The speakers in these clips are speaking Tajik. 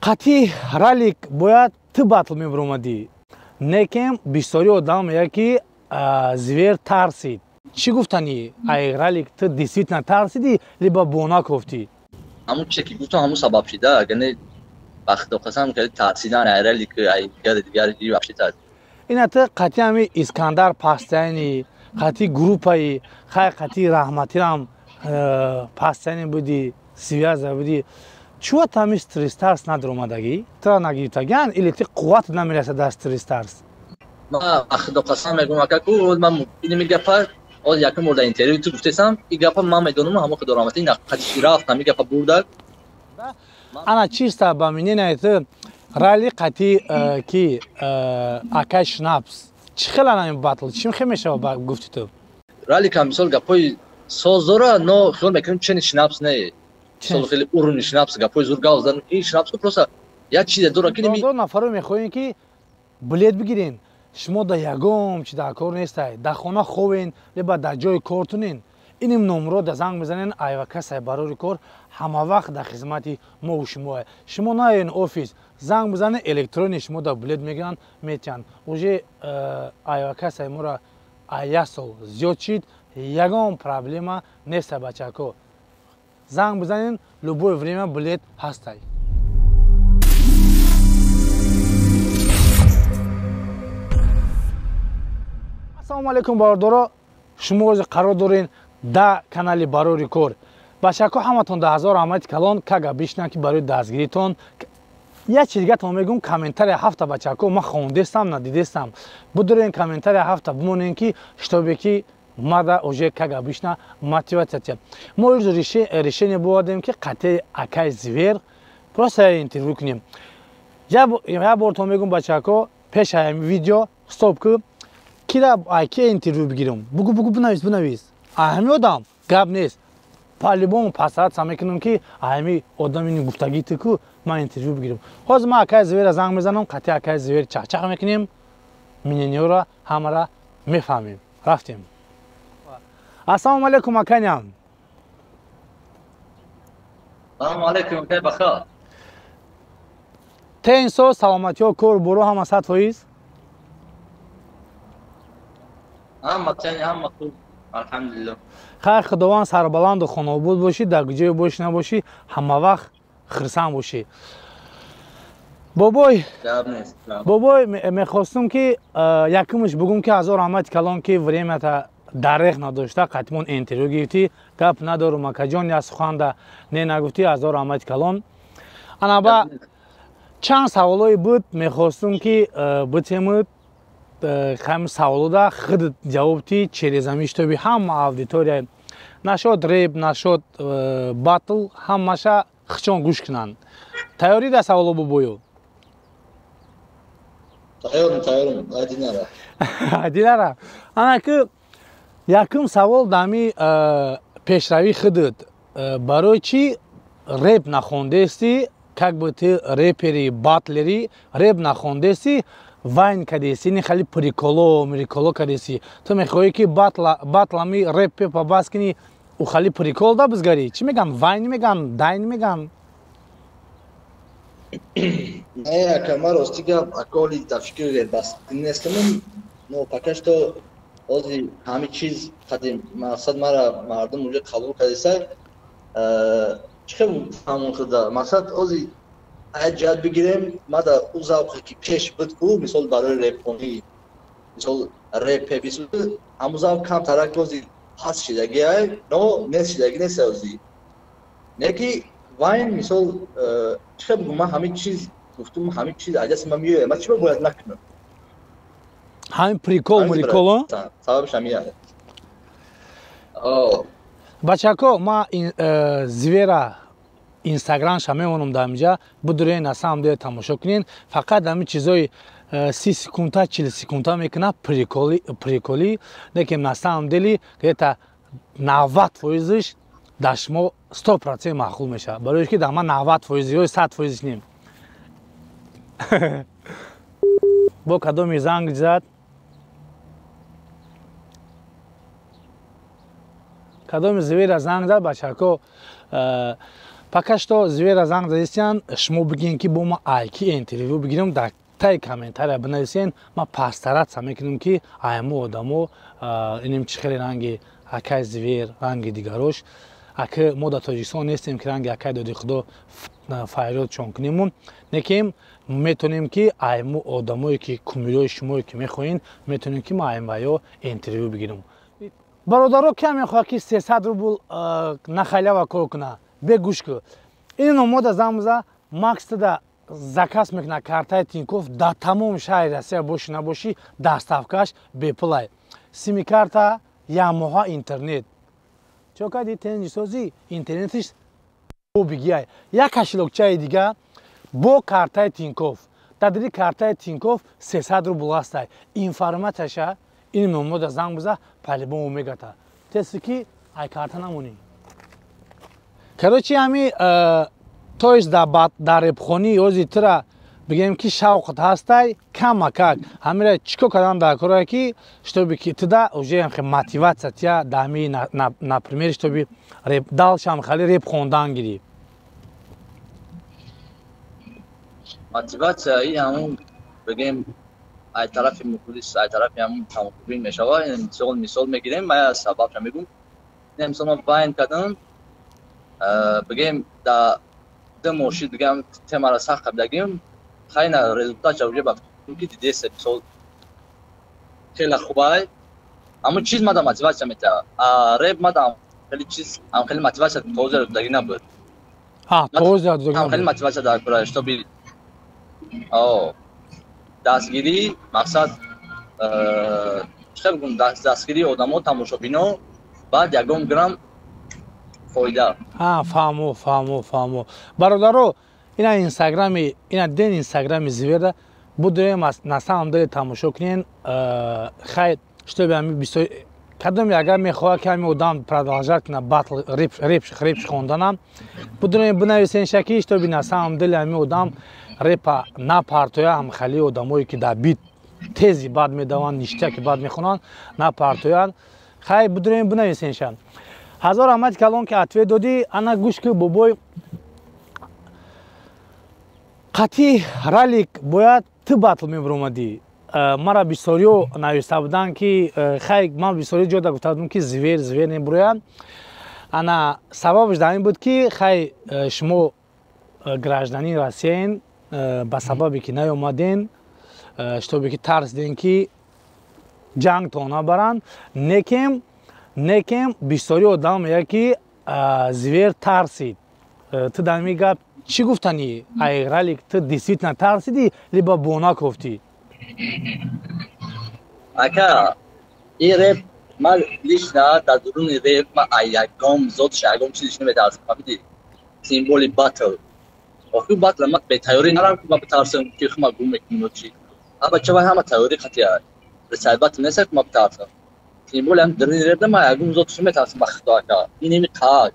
Қати ралик бояд ту батл мебуромадӣ. Некем бисёри одам мегӯяд, ки Звер тарсид. Чӣ гуфтанӣ? Ай ралик ту действительно тарсидӣ, либо бона кофтӣ? Ҳамун чизе ки гуфтам, ҳамун сабаб шида. Агар не, ба худо қасам, хеле тарсидан ай ралик, ай дигар дигар вообще тарсид. Ина ту қати ҳами Искандар пастаяни, қати группаи, хай қати раҳматирам пастаяни будӣ, связа будӣ. Чува ту ҳами стресс тарс надаромадагӣ? Тура нагирифтагиан или ти қувват намерасад дар стресс тарс? Ма ба худо қасам мегӯям, ака, ку ман инами гапа оз якум бор дар интервью ту гуфтесам, ин гапа ман медонам, ҳамо худо раҳматӣ қати рафт, ҳами гапа бурдак. Ана чиста ба мнение ту рали қати ки акай Шнапс чӣ хел ана батл чӣ хел мешава ба гуфти ту? Раликам мисол гапҳои соз дора, но хиёл мекунем чени Шнапс не. Мисол хеле уровни Шнапс гапҳои зур гав зан, ин Шнапс просто як чизе дора ки ними нафаро мехоҳем ки билет бигирен. Шумо да ягон чи дар кор нестай, дар хона ховен либо дар ҷои кортунен, иним номро да занг мезанен. Айвакасай барори кор ҳама вақт дар хизмати мову шумоа. Шумо наёен офис, занг бизанен, электрони шумо да билет мегиранд, метиҳанд. Уже айвакасай мора як сол зиёд шид, ягон проблема нестай. Бачако, занг бизанен, любое время билет ҳастай. Ассалому алайкум, бародаро, шумо ҳозир қарор дорен да канали Барори кор. Бачако, ҳаматон да ҳазор раҳмати калон, кага бишнам ки барои дастгиритон. Як чиз дигатон мегӯм: комментария ҳафта, бачако, ман хондестам, надидестам. Будурен, комментария ҳафта бимонем, ки шитобе ки мада уже кага бишна мотиватсия. Мо ирӯз решение бовардем, ки қатъи акай Звер просто интервю кунем. Як бортон мегӯм, бачако, пеш ҳами видео стоп ку, кира ай ки интервю бигирам? Бугу, бугу, бинавис, бинавис. Ҳами одам гап нест, по-любому пасаратса мекунам, ки ҳами одам ини гуфтагӣ ту ку ман интервю бигирам. Ҳозир ман акай Звера занг мезанам, қатъи акай Звер чахчах мекунем, мнениёро ҳамара мефаҳмем. Рафтем. Ассалому алайкум, аканям. Салому алайкум, акай Баха. Тенсо, саломатиҳо, кор боро ҳама 100%? Ҳама чани, ҳама хуб, алҳамдулилло. Хайр, худованд сарбаланду хонобуд бошӣ, дар куҷое бошӣ набошӣ, ҳама вақт хирсанд бошӣ, бобой. Бобой, мехостум ки якумш бугум, ки ҳазор раҳмати калон, ки времята дареғ надошта қатимон интервю гирифтӣ. Гап надорум, акаҷон, я суханда не нагуфтӣ, ҳазор раҳмати калон. Анаба чанд саволое буд, мехостум ки битемуд ҳами саволода худ ҷавоб ти через ҳами шитоби ҳама аудитория нашод реп, нашод батл, ҳамаша хичон гӯш кунанд. Тайёрӣ да саволо, бобою? Тайёрм, тайёрм, адинара. Адинара. Ана ки якум савол дами пешравии худат: барои чӣ реп нахондестӣ? Как бы ты репери, батлери, реп нахондестӣ, вайн кадеси, не хали приколо мриколо кадеси. Ту мехоҳӣ ки батлами реп пепа бас кини, у хали прикол да бизгарӣ? Чӣ меган, вайн меган, дайн меган? Не, ака, ман рости гап, аколи дар фикри реп бас нестам, но пока что ҳозир ҳами чиз қадим мақсад мара мардум уже қабул кардеса. Чӣ хел ҳамон худа мақсад ҳозир ай ҷиҳат бигирем, ма дар ӯ завқе ки пеш буд ку, мисол барои репхонӣ, мисол репе бисуд, ҳамун завқ камтарак ҳозир паст шидаги ай, но нест шидаги нест ҳозир. Не ки вайн, мисол, чӣ хел бигӯм, ман ҳамин чиз гуфтум, ҳамин чиз аҷаси ман меояд, ман чӣ бояд накунам? Ҳамин прикол мриколо. Сабабш ҳамин. Бачако, ма Звера инстаграмша мемонам дар инҷа, будурен, на самом деле тамошо кунен. Фақат ҳамин чизои 30 секунда, 40 секунда мекунад, приколи приколи, лекин на самом деле где-то 90 фоизш дар шумо 100% маъқул мешавад, барои ки дар ман 90 фоиз ё 100 фоизш нем. Бо кадоми занг зад, кадоми Звера занг зад, бачако? Пока что Звера занг задистиян, шумо бигин, ки бо ма айки интервью бигирем, дар таи комментария бинависен. Ма постараться мекунем, ки айму одамо инем чӣ хеле ранги акай Звер, ранги дигарош. Аки мо дар Тоҷикистон нестем, ки ранги акай Доди Худо фарёдшон кунему, неким метонем, ки айму одамое, ки кумирои шумое, ки мехоҳен, метонем, ки ма аймваё интервью бигирем. Бародаро, кия мехоҳад, ки 300 рубл на халява кор куна? Бегӯш ку, ин номода замза Макстада заказ мекуна. Картаи Тинькофф дар тамоми шаҳри Россия бошӣ набошӣ, доставкаш бепулай. Сими-карта, якмоҳа интернет чо кади тенҷисозӣ, интернетиш бигияй, як кошелёкчаи дига бо картаи Тинькофф. Дар дири картаи Тинькофф 300 рубл ҳастай. Информатсияша ин номода занг биза, по-любому мегата. Теси ки ай карта намонӣ. Короче, ҳами то есть дар репхонӣ ози тира бигем, ки шавқат ҳастай камакак, ҳамира чӣ кор кардан дар корое, ки чтобы ки туда уже мотивация тия дами, например, чтобы дальше хали реп хондан гирӣ? Мотивация и ҳамун, бигем, ай тарафи мухлис, ай тарафи ҳамун тамошобин мешавад. Мисол мегирем, ман сабабша мегӯм. Мисол, ман вайн кардам, бигем, да ду мошин, бигем, темара сахт қабдагим. Хайна, результатша уже ба ки дидесе, мисол, хеле хубай. Ҳамун чиз мада мотивация метаҳад. А реп мада хеле чиз, ҳам хеле мотивация тоза даги набуд. Тоза. Ҳам хеле мотивация дар кора, чтобы дастгирӣ, мақсад, чӣ хел бигӯм, дастгирии одамо, тамошобино, баъд ягон грамм фоида. Фаҳмо, фаҳмо, фаҳмо. Бародаро, ина инстаграми, ина ден инстаграми Зиверда будем, на самом деле тамошо кунен. Хай, чтобы ами бисёр кадоме агар мехоҳад, ки ҳами одам продолжать куна батл, реп хонданам, будем бинависен шаки, чтобы на самом деле ҳами одам репа напартоя. Ҳамхали одамое, ки дар бит тези бад медаванд, ништяки бад мехонанд, напартоянд. Хай, будем бинависенша. Ҳазор раҳмати калон, ки ответ додӣ. Ана гӯш ки, бобой, қатъи Ралик бояд ту батл мебуромадӣ. Мара бисёриё нависта буданд, ки хай, ман бисёри ҷода гуфта будам, ки Звер, Звер мебурояд. Ана сабабаш дар ин буд, ки хай, шумо гражданин Россияен, ба сабабе ки наёмаден, чтобы ки тарсиден, ки ҷангтон набаранд. Некем бисёри одам мегӯяд, ки Звер тарсид. Ту дар ин гап чӣ гуфтанӣ? Ай Ралик ту действительно тарсидӣ, либо бона кофтӣ? Ака, и реп, ман лично дар дуруни реп ман ай ягон зотш, ягон чизиш наметарсам, фаҳмидӣ? Тем более батл. Охир батл ман бетайёрӣ нарам, ки ман битарсам, ки хума гум мекунам. Чи ҳама чава, ҳама тайёрӣ қатия ресай батл неста, ки ман битарсам. Тем более ҳам дуруни реп ман ягон зотш наметарсам, ба худо, ака. Ин ими қак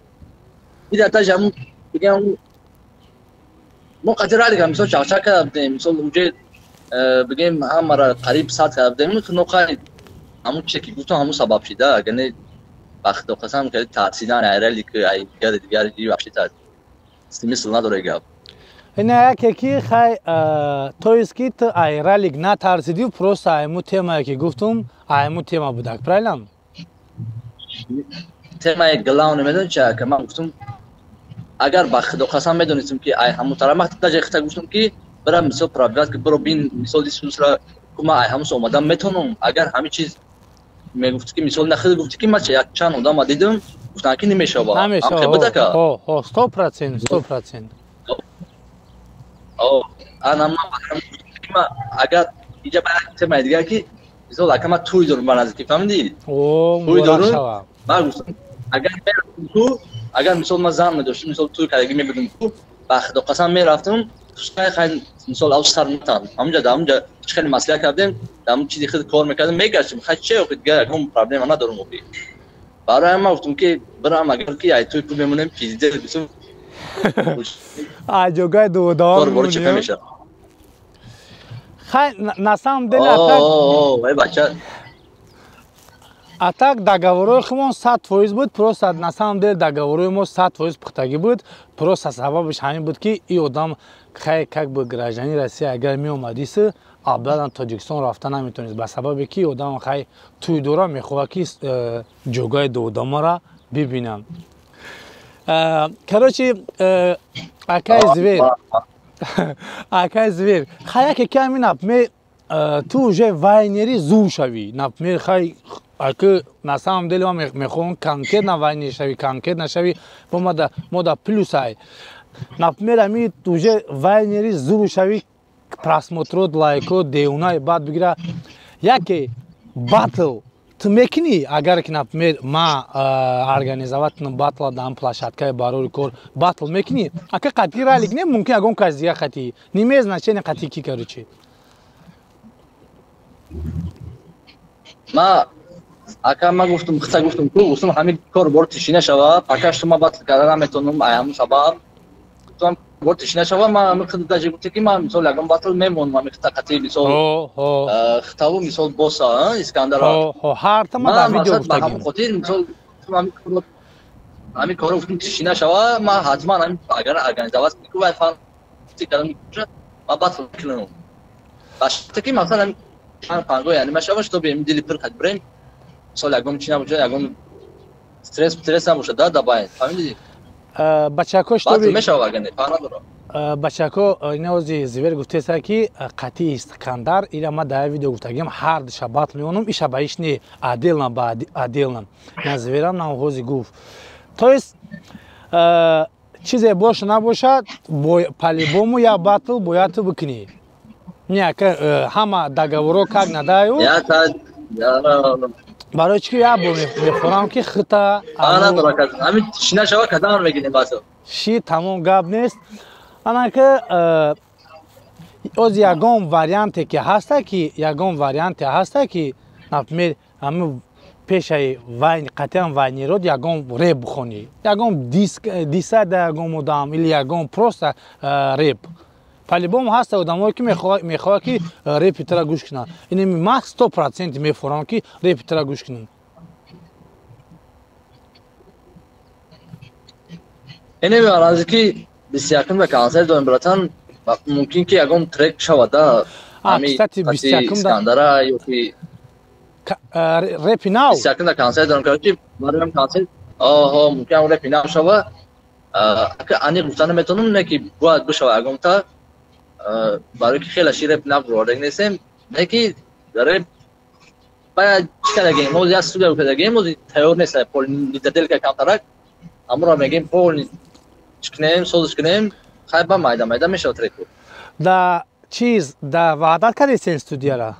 ида даже ҳамун, бигем, мо қатъи Ралика, мисол, чақчақ карда будем, мисол, уже, бигем, ҳамаро қариб сад карда будем, но хай, ҳамун чизе, ки гуфтам, ҳамун сабаб шида. Агар не, ба худо қасам, хеле тарсидан ай Ралик, ай дигари дигари, вообще смысл надоре гап. Ина яке, ки хай, то есть ки ту ай Ралик натарсидӣ, просто айму темае, ки гуфтум, айму тема будак, правильно? Темаи главное медони чи, ака? Ман гуфтум, агар ба худо қасам медонистем, ки ай ҳамун тараф, ман даже хита гуфтум, ки бира, мисол, проверять ки, биро бин, мисол, дисусра ку, ман ай ҳамус омадам метонам. Агар ҳамин чиз мегуфти, ки мисол, нахид гуфти, ки ман як чанд одама дидам, гуфтанд, ки намешава. Намешава, 100%, 100%. Ана ман агар инҷа ба як темаи дигар, ки мисол, ака, ман тӯй дорум ба наздикӣ, фаҳмидӣ? Тӯй дорум. Ман гуфтам, агар мерафтам ку, агар мисол, ман зан медоштам, мисол, тӯй кардагӣ мебудам ку, ба худо қасам, мерафтам. Хай, мисол, ав сар натам, ҳамунҷа, дар ҳамунҷа чӣ хеле маслиҳат кардем, дар ҳамун чизи худ кор мекардем, мегаштем. Хай, че, охи дигар ягон проблема надорум. Охи барои ман гуфтам, ки бирам, агар ки ай тӯй пул мемонем, пиздец, бисум. Аҷогай дудор. Кор чипа мешавад. Хай, на самом деле ай бача. А так договорои худмон 100% буд, просто на самом деле договорои мо 100% пухтагӣ буд. Просто сабабаш ҳамин буд, ки и одам хай как бы гражданин Россия, агар меомадиси, абдан Тоҷикистон рафта наметавонист, ба сабабе ки одам хай тӯй дора, мехоҳад, ки ҷогаи доодамара бибинам. Короче, акай Зверь, акай Зверь, хай яке ки ҳамин, например, ту уже вайнери зур шавӣ, например, хай аки на самом деле ман мехоҳам конкретно вайнер шавӣ, конкретно шавӣ, мода плюс ай. Например, ами уже вайнери зур шавӣ, просмотрот, лайко деунай баъд бигира, яке батл ту мекунӣ? Агар ки, например, ма организовать кунам батла дар площадкаи Барори кор, батл мекунӣ, ака? Қатъи ралик не, мумкин ягон кас дига қатъи, не имеет значения қатъи ки, короче. Ма, ака, ма гуфтум, хиса гуфтум ку, гуфтум, ҳамин кор бор тишина шава, пока что ма батл карда наметонам. Ай ҳамун сабаб гуфтам, бор тишина шава. Ма ҳамин хида даже гуфте, ки ма мисол ягон батл мемонам, ҳамин хита қатъи, мисол, хитаву, мисол, боса Искандара. Ҳарта ма дар видео. Ба ҳамун хотир, мисол, ҳамин корро гуфтум, тишина шава, ма ҳатман ҳамин агар организовать ку вай фан кардам, ма батл мекунам, ба шарте ки масалан панго, яъне машава, чтобы дили пир қад бирем, мисол, ягон чи набошад, ягон стресс набошад, да, дабай, фаҳмидӣ? Бачако, чтобы мешава, агар не, фарқ надорад. Бачако, инаози Зивер гуфтеса, ки қатъи Искандар ира ма дар видео гуфтагим, ҳар душа батл меонам, иша ба иш не, отдельно ба отдельно. На Зиверам навҳози гуфт, то есть чизе боша набошад, по-любому я батл бояд ту бикунӣ. Не, ака, ҳама договоро как надаю, барои чӣ ки як бор мехӯрам, ки хита. Ши тамом гап нест. Анаки оз ягон варианте ки ҳаста, ки ягон варианте ҳаста, ки, например, ҳами пешаи вайн қатъиан вайнерод ягон реп бихонӣ, ягон дисада, ягон одам или ягон просто реп? По-любому ҳаста одамое, ки мехоҳад, ки репи тара гӯш кунанд. Ин ман 100% мефорам, ки репи тара гӯш кунам. Инеми арази ки 21-ум ба консерт дорем, братан, мумкин ки ягон трек шавад, да. Кстати, 21-ум Искандара ёки репи нав. 21-ум да консерт дорем, короче, бароям консерт, оҳо, мумкин репи нав шава. Аниқ гуфта наметавонам, не ки бояд бишава ягонта, барои ки хеле ши реп нав вордаг нестем, не ки реп бая чӣ кардагем, ҳозир як студия кардагем, ҳозир тайёр нест, полнидаделка камтарак, амро мегем, полни чӣ кунем, созиш кунем, хай ба майда майда мешавад треку. Да чиз да ваъдат кардесен студияра?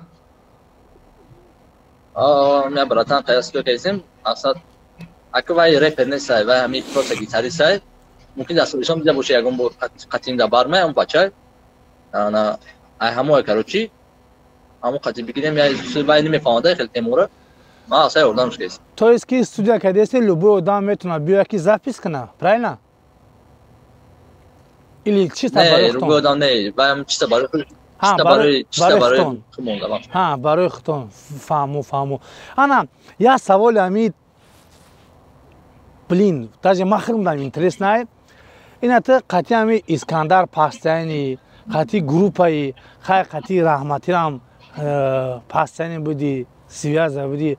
Мя, братан, қая студия кардесем, асад ака вай репер нестай, вай ҳами просто гитаристай, мумкин дастуришон дида боша ягон бор қатим да бармай он бачай. Ана ай ҳамоя, короче, ҳамо қати бигирем, я вай намефаҳмада хеле темура, ма асай ёрдамш кес. То есть ки студия кардесте, любой одам метавонад биёяд, ки запись кунад, правильно? Или чисто барои любой одам не, вай чисто барои чисто барои худмон. Ҳа, барои худтон, фаҳму, фаҳму. Ана як саволи ҳами, блин, даже ма хирмдам, интересно, ина ту қатъи ҳами Искандар пастаяни, қатъи группаи хай, қатъи Раҳматирам пастаяни буди, связа буди,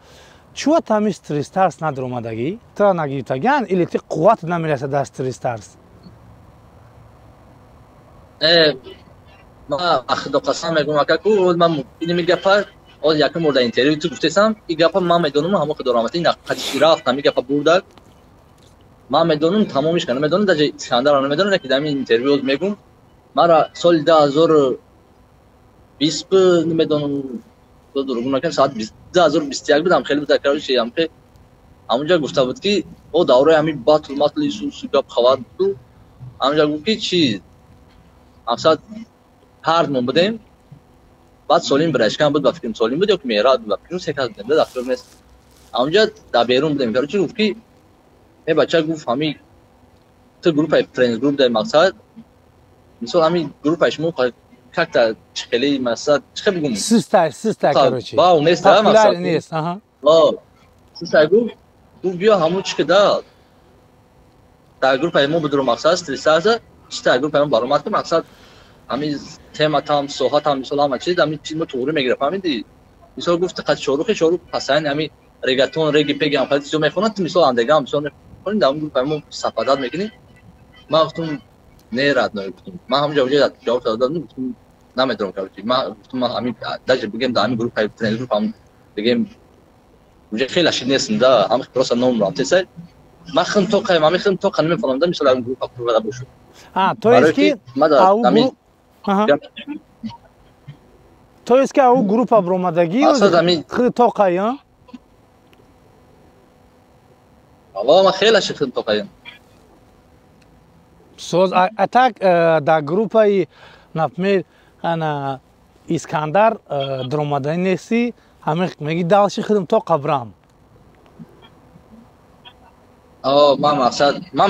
чӯа ту ҳами стресс-тарс надаромадагӣ? Тура нагирифтагиан или ти қувват намерасад дар стресс-тарс? Ма худо қасам мегӯм, ака, ку ман иними гапа оз якум бор дар интервю ту гуфтесам, и гапа ман медонам, ҳамо худо раҳматӣ қати рафт, ҳами гапа бурдак, ман медонам, тамомиш кана медонам, даже Искандарам намедонам, ки дар ин интервю оз мегӯм, мара соли 2020, намедонам, дурӯғ накунам, соат 2021 будам, хеле буд, короче, ҳамхе ҳамунҷа гуфта буд, ки о давраи ҳами батл матли су гап хабар буд, ҳамунҷа гуфт, ки чи мақсад ҳардмон будем, баъд Солим Брашкан буд, ба фикрам, Солим буд ё ки Меҳрад буд, ба фикрам, се кас будем, дар фикр нест, ҳамунҷа дар берун будем, короче, гуфт, ки е бача, гуфт, ҳами ту группаи френдс групп дар мақсад, мисол, ҳами группаи шумо как-то хеле, масалан, чӣ хел бигӯм, систай, систай, короче. Вау нест, мақсад нест, аҳа. Сай гуфт, биё ҳамун чи ки да дар группаи мо будро, мақсад стрисарза чи дар группаи мо баромад ки мақсад ҳамин тематам, соҳатам, мисол, ҳама чиз ҳамин чиз мо туғри мегира, фаҳмидӣ? Мисол, гуфт, қад Шорухи, Шорух пасайн ҳамин регатон, реги, пеги ҳам хеле чизо мехонад, ту мисол андегам мисол мехонӣ, дар группаи мо сафадат мекунӣ. Ман гуфтум, не, родной, гуфтум, ман ҳамҷа уҷа ҷавоб додам, гуфтум, намедонам, короче, ман гуфтум, ман ҳамин даже бигем дар ҳамин группаи тренинг группа бигем уҷа хеле ашид нестам да, ҳам просто ном рафтесай, ман хим тоқаем, ҳамин хим тоқа намефаҳмам да, мисол, ҳамин группа пурвада бошад. А, то есть ки то есть ки ау группа бромадагӣ хи тоқай? Ава, ман хеле ашид хим тоқаем. Соз, а так дар группаи, например, ана Искандар дромаданӣ нестӣ, ҳамин меги дальше худам тоқа брам? Ман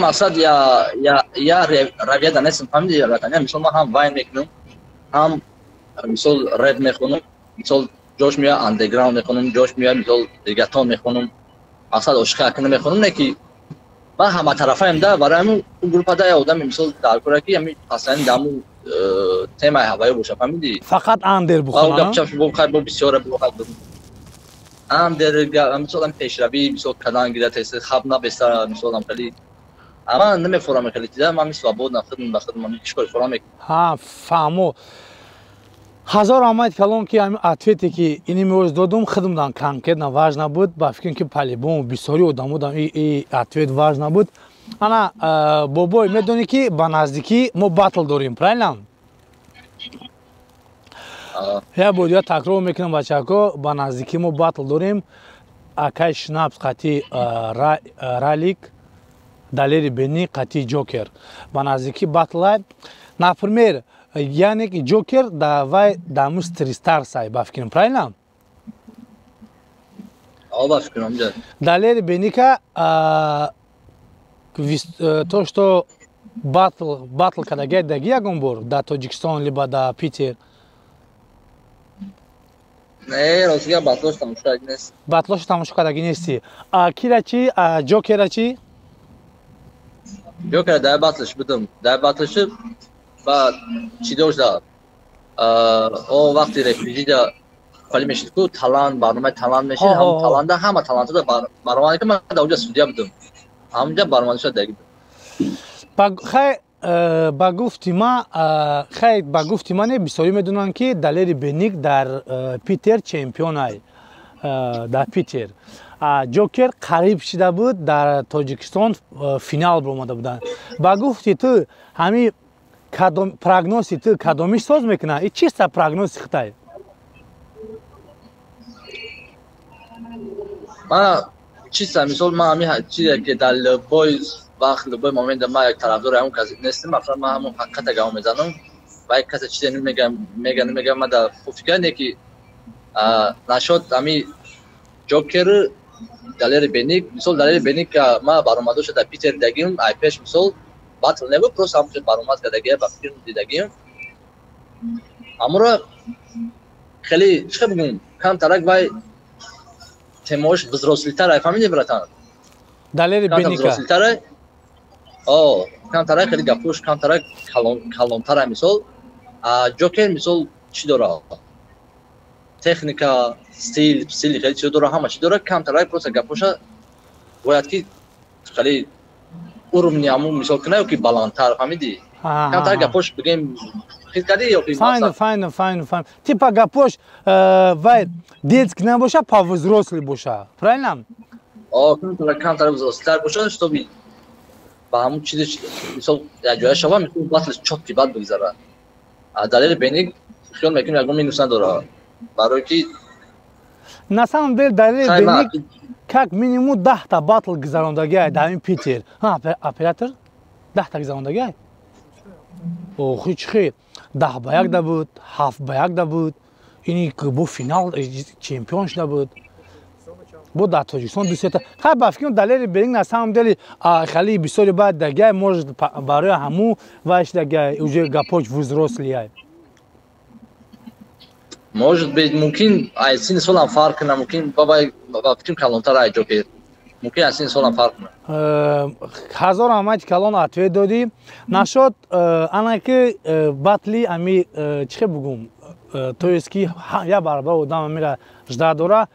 мақсад я равияда нестам, фаҳмиди, братан? Мисол, ман ҳам вайн мекунам, ҳам мисол реп мехонам, мисол, ҷош меояд андеграунд мехонам, ҷош меояд, мисол, регатон мехонам, мақсад ошиқи акна мехонам, не ки ман ҳаматарафаем да. Барои ҳамин у группада я одами, мисол, дар кора ки ҳами пасани даму темаи ҳаваё боша, фаҳмидӣ? Фақат андер бухонам? Гапчап бо бисёра андер, мисол, ам пешравӣ, мисол, кадан гирад, хаб набеста, мисол, ам хеле ман намефорам, хеле чиза, ман свободно худм ба худм чӣ кор форам. Ҳа, фаҳмо. Ҳазор раҳмати калон, ки ҳамин ответе ки ини меоз додум, худмдан конкретно важно буд, ба фикрам, ки по-любому бисёри одамодам и ответ важно буд. Ана, бобой, медонӣ, ки ба наздикӣ мо батл дорем, правильно? Як бор дигар такрор мекунам, бачако, ба наздикӣ мо батл дорем: акай Шнапс қати Ралик, Далери Бени қати Ҷокер. Ба наздикӣ батлай. Например, яъне ки Ҷокер да вай даму Стристарсай, ба фикрам, правильно? Далери Беника то что батл кардагиай даги ягон бор дар Тоҷикистон либо дар Питер? Не, ростига, батлош тамошо кардаги нест. Батлош тамошо кардаги нести. Кира чи, Ҷокера чи? Ҷокера дар батлш будам, дар батлши баъд чӣ дошт, о вақти рефриҷида холи мешид ку талант, барномаи талант мешид, ҳамон таланда ҳама талантода баромад, ки ман дар онҷа судья будам, ҳамонҷа баромада шуд даги. Хай, ба гуфти ма, хай, ба гуфти мане, бисёрӣ медонанд, ки Далери Беник дар Питер чемпионай. Дар Питер Ҷокер қариб шида буд, дар Тоҷикистон финал баромада буданд. Ба гуфти ту, ҳамин прогнози ту, кадомиш соз мекунад? И чиста прогнози хитай? Ман чиста, мисол, ман ҳамин чизе ки дар любой вақт, любой момент ман як тарафдори ҳамон касе нестам. Масалан, ман ҳамон ҳақиқата гап мезанам ва як касе чизе мега, намега, ман дар хуб фикр не ки нашод ҳами Ҷокер, Далери Беник. Мисол, Далери Беник ман баромадоша дар Питер дидагим, ай пеш, мисол, батл небуд, просто ҳамон баромад кардагия, ба филм дидагим. Амура хеле, чӣ бигӯм, камтарак вай темаош взрослыйтар, ай, фаҳмидӣ, братан? Далери Беника взрослыйтар, о камтарак хеле гапош камтарак калонтар. Мисол, Ҷокер, мисол, чӣ дора, техника, стил, хеле чиз дора, ҳама чӣ дора, камтарак просто гапоша бояд ки хеле уровни ҳамун, мисол, кунад ё ки баландтар, фаҳмидӣ? Камтар гапош, бигем, хит кардӣ ё ки? Файно, файно, файно, файно. Типа гапош вай детский набоша, по-взрослый боша, правильно? О, камтар взрослыйтар боша, чтобы ба ҳамун чизи, мисол, якҷоя шава, мисол, батл чёткий бад бигзара. Далели Беник хиёл мекунем, ягон минус надора, барои ки На самом деле Далели Беник как минимум 10-та батл гузарондагиай дар ин Питер. Оператор, 10-та гузарондагиай. Охи, чихи 10-1 да буд, 7-1 да буд, ини бо финал чемпион шуда буд, бо дар Тоҷикистон дусета. Хай, ба фикрам, Далери Беник на самом деле хеле бисёри баъд дагиай, может, барои ҳамун вай шудагиай, уже гапоч взрослыяй. Может быть, мумкин ай синни солам фарқ кунад, мумкин бабай ба фикрам калонтар ай Ҷокер. Мумкин аз синни солам фарқ кунад. Ҳазор раҳмати калон, ответ додӣ. Нашод ана ки батли ами чӣ хел бугум, то есть ки як баробар одам амира жда дора.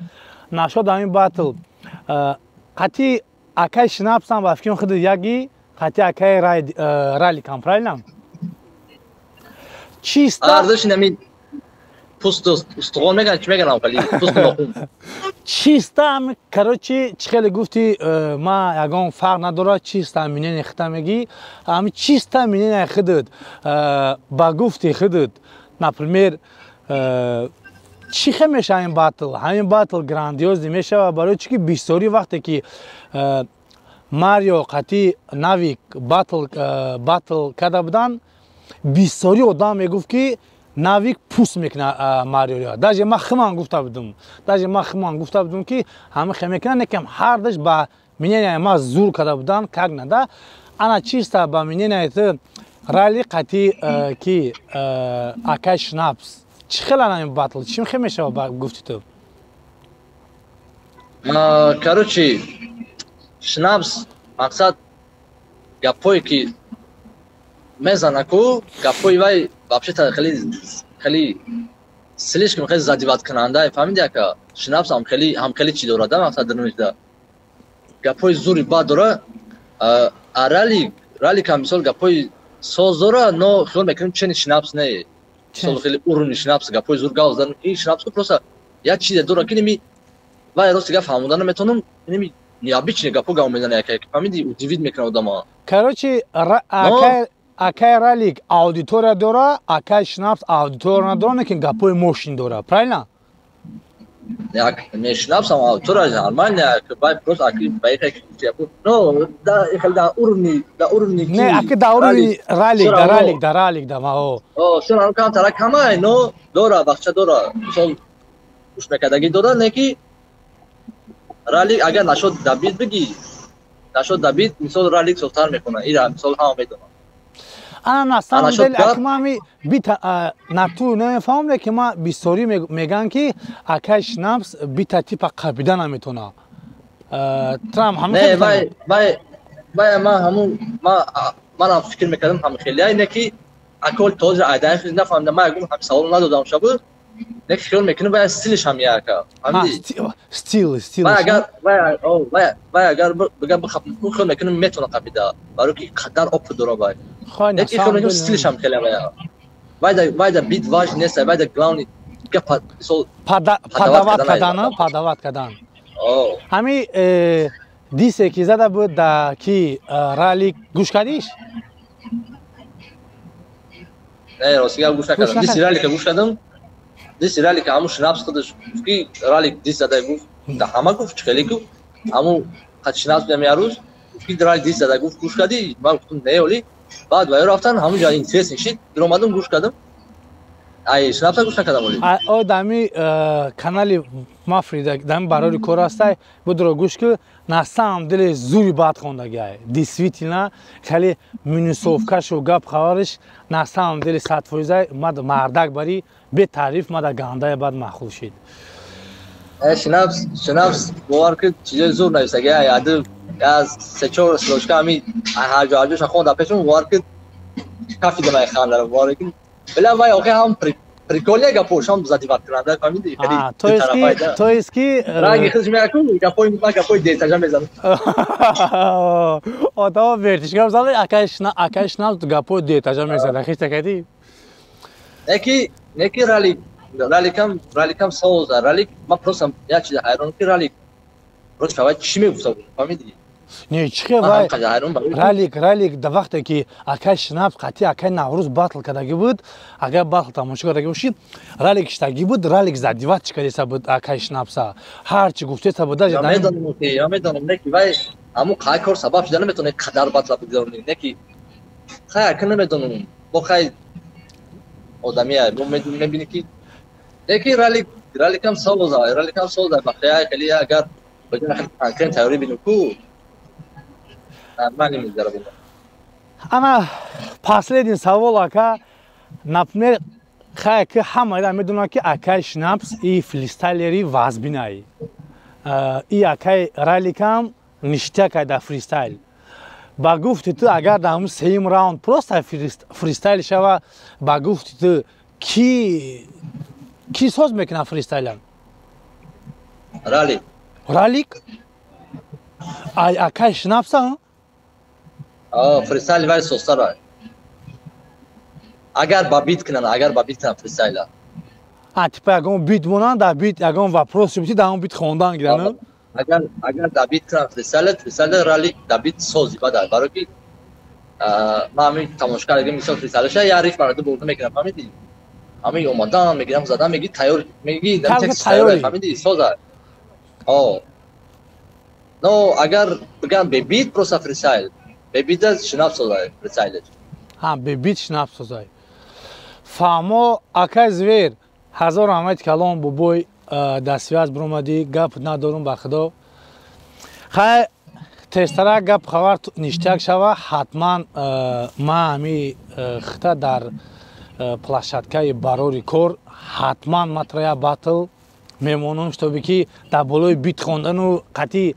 Нашод ами батл қати акай Шинапсам, ба фикрам, худи яги қати акай Раликам, правильно? Чисто Арзиши нами пусту устухон меган, чӣ меган, хали пусту нохун. Чисто ами, короче, чӣ хеле гуфти, ма ягон фарқ надорад, чисто мнение хита мегӣ, ами чисто мнение худат, ба гуфти худат, например, чӣ хел мешава ин батл? Ҳамин батл грандиозный мешава, барои чӣ ки бисёрӣ вақте ки Марио қати Навик батл карда буданд, бисёрӣ одам мегуфт, ки Навик пуст мекунад Мариоро. Даже ма химан гуфта будум, даже ма химан гуфта будум, ки ҳама хел мекунад, некам ҳардаш ба мнение ма зур карда буданд, как нада. Ана чисто ба мнение ту, Рали қати ки акай Шнапс, чӣ хел ана ин батл чӣ хел мешава ба гуфти ту? Короче, Шнапс, мақсад, гапҳое ки мезанаку, гапҳои вай вообще-то хеле хеле слишком хеле задевать кунанда, фаҳмиди, ака? Шнапс ҳам хеле ҳам хеле чӣ дорад, мақсад, дарунишда гапҳои зури бад дора. А Ралик ҳам, мисол, гапҳои соз дора, но хиёл мекунем, чени Шнапс не, мисол, хеле уровни Шнапс гапҳои зур гав зад. Ин Шнапс просто як чизе дора, ки ними вай, рости гап, фаҳмода наметавонам, ними необычный гапҳо гав мезана, яка, фаҳмиди, удивить мекунад одама. Короче, акай Ралик аудитория дора, акай Шнапс аудитория надора, лекин гапҳои мошин дора, правильно? Не, Шнапс ҳам аудитория нормально, бай просто аки бай, но да хеле да уровни Не, аки да уровни Ралик, да Ралик, да Ралик, да мао. О, всё равно камтара камай, но дора, бахча дора, мисол, гӯшмекардагӣ дора. Не ки Ралик агар нашод дабид бигӣ, нашод дабид, мисол, Ралик софтар мекунад, ира, мисол, ҳама медонад. Ана на самом деле, аки ма ами бита нату намефаҳмам, лекин ма бисёрӣ мегӯянд, ки акай Шнапс бита типа қабида наметавонад. Трам ҳама не, вай вай вай ма ҳамун манам фикр мекардам, ҳам хеле не ки акол тоза айдаи хел нафаҳмидам, ма ягон ҳам савол надодам шабу. Не ки хиёл мекунам, вай стилиш ҳам яка. Стил, стил. Вай агар вай агар бигам бихап, хиёл мекунам, метавона қабида, барои ки қадар опыт дора вай. Не ки хиёл мекунам, стилиш ҳам хеле вай. Вай да бит важный нест, вай да главный гап, мисол, подавать кардан, подавать кардан. Ҳами дисе ки зада буд да ки Ралик, гӯш кардиш? Не, рости гап, гӯш накардам. Диси Ралика гӯш кардам, диси Ралика, ҳамун Шнапс худаш гуфт, ки Ралик дис зада гуфт, да ҳама гуфт, чӣ хеле гуфт, ҳамун қад Шнапс будам як рӯз, гуфт, ки Ралик дис зада гуфт, гӯш кардӣ? Ман гуфтам, не, оли баъд ваё рафтан, ҳамун ҷо интересный шид, диромадам, гӯш кардам. Ай Шнапса гӯш накардам оли. О, дами канали Мафрида, дами барори кор ҳастай, будро гӯш ки, на самом деле зури бад хондагиай, действительно хеле минусовкашу гап хабариш на самом деле 100%. Мад мардак бари бетаъриф, мада гандая бад маъқул шид. Шнапс, бовар ки, чизои зур нависаги, яду аз се чор строчка ҳами ҳарҷо ҳарҷоша хонда пешум, бовар ки, кафидам ай хандарам, бовар ки, била вай охи ҳам прикольный гапош, ҳам задевать кунанда, фаҳмиди? То есть ки ранги худш меяку, гапои ма гапои детажа мезанам. Одама вертишка мезанад, акай Шнапс гапои детажа мезанад, хишта кардӣ? Неки Ралик, Раликам соза, Ралик, ма просто як чиз ҳайрон, ки Ралик просто вай чӣ мегуфта буд, фаҳмиди? Не, чихе вай Ралик да вақте ки акай Шнапс қатъи акай Наврӯз батл кардагӣ буд, агар батл тамошо кардагӣ бошӣ, Ралик иштагӣ буд, Ралик задевать кардеса буд акай Шнапса, ҳарчи гуфтеса буд. Даже медонам, медонам, не ки вай ҳамун қай кор сабаб шуда наметавонӣ қадар батла бигзаронӣ, не ки хай ака намедонам, бо хай одамия бо мебинӣ, ки не ки Раликам соза, Раликам соза, бахия хеле агар конкрет тайёрӣ бинем ку, нормально мегзара. Ана последний савол, ака, например, Хай, ки ҳамаира медонад, ки акай Шнапс и фристайлери вазбинай, и акай Раликам ништякай дар фристайл. Ба гуфти ту, агар дар ҳамун сеюм раунд просто фристайл шава, ба гуфти ту, ки соз мекунад фристайлам? Ралик. Ралик ай акай Шнапса? Фристайл вай созтара, агар ба бит кунанд, агар ба бит кунанд фристайла. А, типа ягон бит монанд, дар бит ягон вопрос бити, дар ҳамон бит хондан гиранд. Агар дар бит кунанд фристайла, фристайла Ралик дар бит сози бадар, барои ки ман ҳамин тамошо кардагим, мисол, фристайлаша як риф барои бурда мекунам, фаҳмидӣ? Ҳамин омадан мегирам, задан меги, тайёр меги, фаҳмидӣ, соза. Но агар бигам бе бит, просто фристайл, бе бита Шнап созай фристайлаш. Ҳа, бе бит Шнап созай. Фаҳмо, акай Звер, ҳазор раҳмати калон, бобой, дар связь биромадӣ, гап надорум, ба худо. Хай, тезтарак гап хабар ништяк шава, ҳатман ман ҳами хита дар площадкаи Барори кор ҳатман матрая батл мемонам, чтобы ки дар болои бит хондану қатъи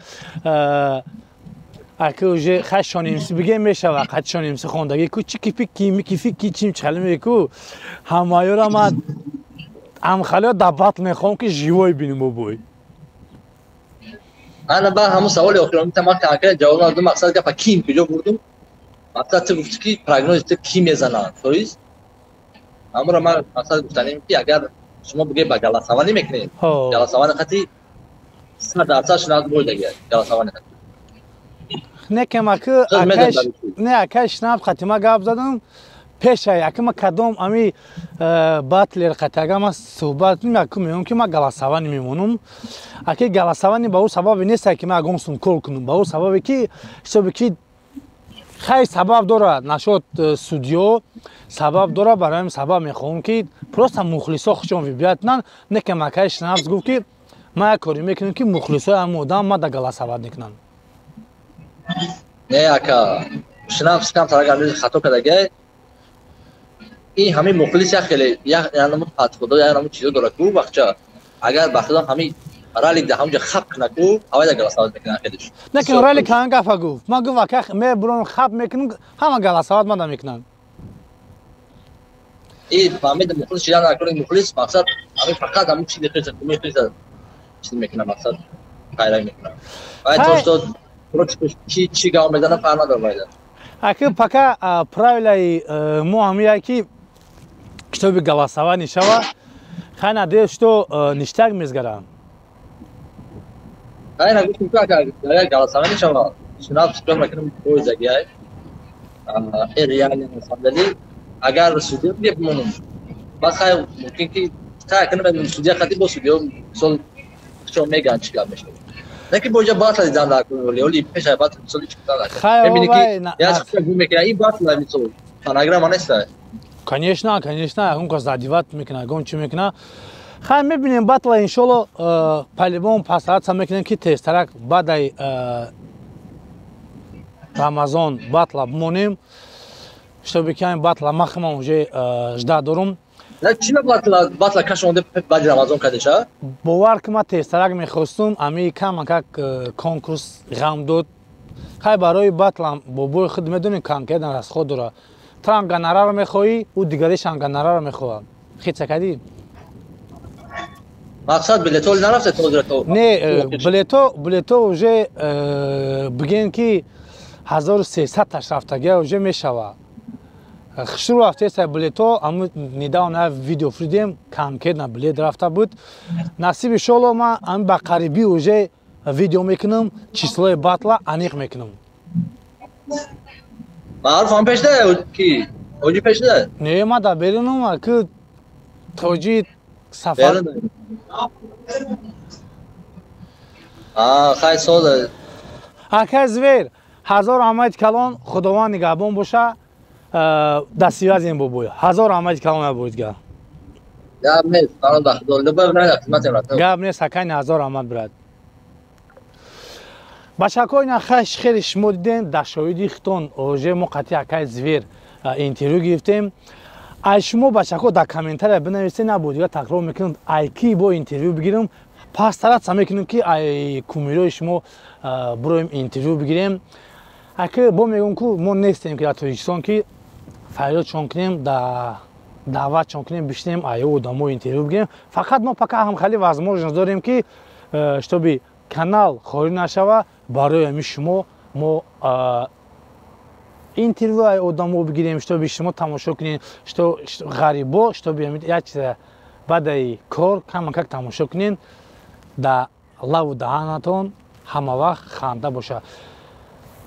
аки уже хай шонимси бигем мешава, қатъи шонимси хондагӣ ку чи кифи кими кифи ки чим чали меку ҳамаёра ман амхалиё дар батл мехоҳам, ки живой бинем, бобой. Ана ба ҳамун саволи охирон ман конкрет ҷавоб надодам. Мақсад гапа ким куҷо бурдум? Мақсад, ту гуфтӣ, ки прогнози ту ки мезанад фоиз. Ҳамуро ман мақсад гуфтанем, ки агар шумо бигӯед ба голосование мекунед, голосование қати 100% Шнапс бойдагия голосование қати. Не, кемаки не, акай Шнап қати ма гап задам пешай, аки ма кадом ами батлер қати ага ма суҳбат кунем, аки меём, ки ма голосование мемонам. Аки голосование ба ӯ сабабе нест, ки ма ягон сум кор кунам, ба ӯ сабабе ки ҳисобе ки хай сабаб дорад нашод, судьё сабаб дорад. Барои ҳамин сабаб мехоҳам, ки просто мухлисо хушон вибият кунанд. Не, ки акай Шнапс гуфт, ки ман як коре мекунам, ки мухлисои ҳамин одам ма да голосовать мекунанд. Не, ака Шнапс камтар агар хато кардагай, ин ҳамин мухлис як хеле як намуд подходо, як намуд чизо дорад ку бахча. Агар ба худо ҳамин Ралик да ҳамҷа хап кунад ку, ҳавайда голосовать мекунад хелеш. Не, ки Ралик ҳамин гапа гуфт, ман гуфт, ака, мебурам, хап мекунам, ҳама голосовать мада мекунанд. И фаҳмида, мухлис чиза накунад, мухлис мақсад ҳамин фақат ҳамин чизи хеша мехеша чиз мекунад, мақсад хайрай мекунад. Вай то что чи чи гап мезанад, фарқ надорад вайда. Аки пока правилаи мо ҳамия, ки китоби голосование шава. Хай, надеюсь, что ништяк мезгарам. Хай, нагуфтем ки агар голосование шава, Шнап фикр мекунам пойзагиай реально, на самом деле. Агар судья бия бимонам, баъд хай, мумкин ки хай кунам судья хати бо судья, мисол, чо меган, чӣ гап мешавад. Не ки боҷа батл дидан дар оли пеша батл, мисол, чӣ дар мебини, ки як чиз мекунад, ин батл, мисол, фонограмма нест. Конечно, конечно, ягон кас задевать мекунад, ягон чӣ мекунад. Хай, мебинем батла, иншолло, по-любому постараться мекунем, ки тезтарак баъдаи Рамазон батла бимонем, чтобы ки ҳамин батла махман уже жда дорум. Чӣ батла кашонде баъди Рамазон кадеша? Бовар ки, ман тезтарак мехостум, ами камакак конкурс ғам дод. Хай, барои батлам, бобои худ медонем, конкретно расход дорад. Ту ҳам гонорарро мехоҳӣ, ӯ дигаришам гонорарро мехоҳад. Хитса кардӣ? Мақсад, билето нарафте то? Не, билето уже бигем, ки 1300 таш рафтагия уже мешава. Хушрӯ рафтеса билето. Аму недавно видео фуридем, конкретно билет рафта буд. Насиб, иншолло, ман ами ба қарибӣ уже видео мекунам, числои батла аниқ мекунам. Маъруф ҳам пешда ки Тоҷи пешда? Не, ма дар берунам, ки Тоҷи сафар. Хай, соз. Акай Звер, ҳазор раҳмати калон, Худованд нигаҳбон боша, дар связем, бобой. Ҳазор раҳмати калон ябоидга. Гап нест. Гап нест, акайни, ҳазор раҳмат, брат. Бачако, ина хаш хеле шумо дидем, дар шоҳиди хитон уже мо қатъи акай Звер интервю гирифтем. Ай шумо, бачаҳо, дар комментария бинависед, набуд дига такрор мекунам, ай ки бо интервю бигирам. Пас стараться мекунем, ки ай кумирои шумо бироем, интервю бигирем. Аки бо мегӯм, ку мо нестем, ки дар Тоҷикистон, ки фарёдшон кунем, да даъватшон кунем, бишинем, ай одамо интервю бигирем. Фақат мо пока ҳам хеле возможность дорем, ки чтобы канал холӣ нашава, барои ҳами шумо мо интервю ай одамо бигирем, чтобы шумо тамошо кунед, что ғарибо, чтобы як чиза баъдаи кор камакак тамошо кунед, да лаву даҳанатон ҳама вақт ханда бошад.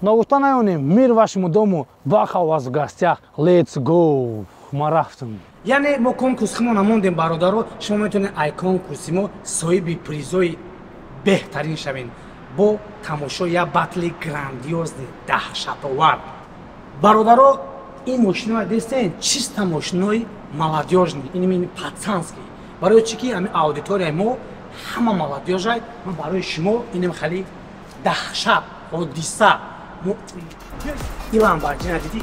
Ногуфта наёнем, мир вашему дому, баха у вас в гостях. Let's go, ма рафтам. Яъне мо конкурс химо намондем, бародаро. Шумо метавонед ай конкурси мо соҳиби призои беҳтарин шавед бо тамошои як батли грандиозный, даҳшатовар. Бародаро, ин мошиноа дестен, чиста мошинои молодёжный, ин пацанский. Барои чӣ ки ҳами аудиторияи мо ҳама молодёжай, ман барои шумо инем хеле даҳшат ҳодиса. И Ламборҷина дидӣ?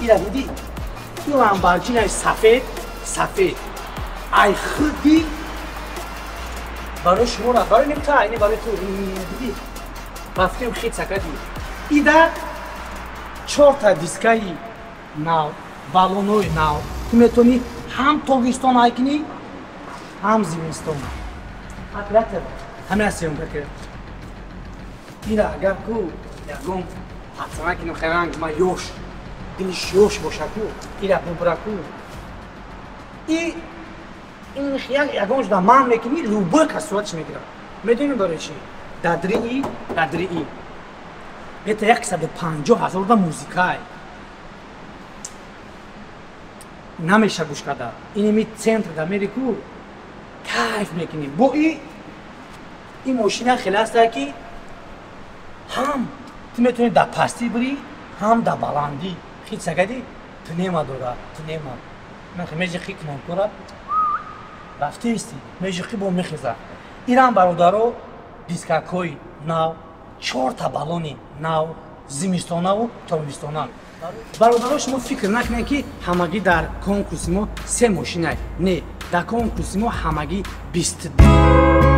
Ира дидӣ? И Ламборҷинаи сафед, сафед ай худи барои шуморо, барои ним та, ини барои ту. Дидӣ, ба фикрам, хит сакади. Ида чорта дискаи нав, баллонои нав. Ту метавонӣ ҳам тобистон ҳай кунӣ, ҳам зимистон. Оператор ҳамин съёмка кард. Ира агар ку ягон пацана кино херанг ма ёш, дилиш ёш боша ку, ира бубра ку, и ин ягон жуда ман мекунӣ, любой кас суратш мегирад. Медонӣ барои чӣ? Дадрии это 150 000 да музикай намеша гӯш карда. Иними центр да мери ку, кайф мекунӣ. Бо и мошина хеле ҳастае, ки ҳам ту метавонӣ дар пастӣ бирӣ, ҳам дар баландӣ. Хит сагади, пневма дора, пневма межиқи, кнопкора рафтаисти, межиқи, бо мехеза. Ирам, бародаро, дискакҳои нав, чорта баллони нав, зимистонаву тобистона. Бародаро, шумо фикр накунед, ки ҳамагӣ дар конкурси мо се мошина. Не, дар конкурси мо ҳамагӣ 22.